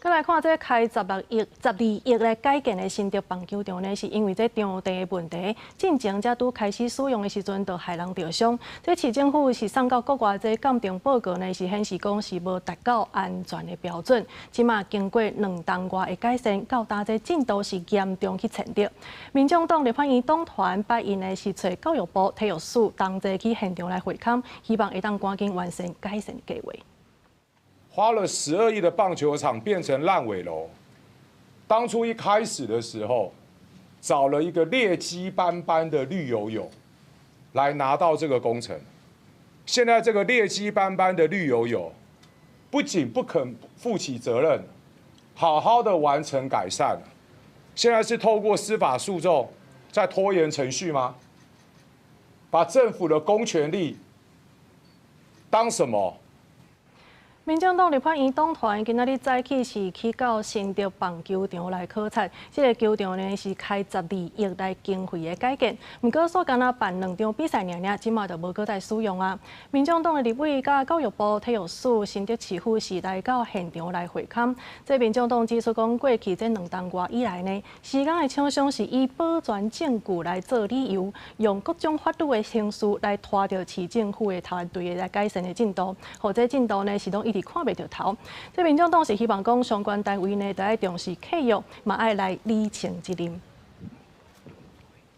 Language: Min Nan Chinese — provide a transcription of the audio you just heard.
閣來看這開16億、12億來改建的新竹棒球場呢，是因為這場地的問題，進前才拄開始使用的時陣，就害人著傷。這市政府是送到國外這鑑定報告呢，是顯示講是無達到安全的標準。這馬經過兩冬外的改善，到今這進度是嚴重去延著。民眾黨立法院黨團拜一呢，是揣教育部體育署同齊去現場來會勘，希望會當趕緊完成改善計劃。花了12億的棒球場變成爛尾樓。當初一開始的時候，找了一個劣跡斑斑的綠油油來拿到這個工程。現在這個劣跡斑斑的綠油油，不僅不肯負起責任，好好的完成改善，現在是透過司法訴訟在拖延程序嗎？把政府的公權力當什麼？民眾黨立法院黨團今仔日早起是去到新竹棒球場來考察，這個球場呢是開十二億來經費的改建，毋過煞干焦辦兩場比賽爾爾，這馬就無閣再使用啊。民眾黨的立委佮教育部體育署新竹市府是來到現場來會勘。這民眾黨指出講，過去這兩冬外以來呢，施工的廠商是以保全證據來做理由，用各種法律的程序來拖著市政府的團隊來改善的進度，予這進度呢是攏一直看袂著頭。這民眾黨是希望講相關單位呢，著愛重視契約，嘛愛來釐清責任。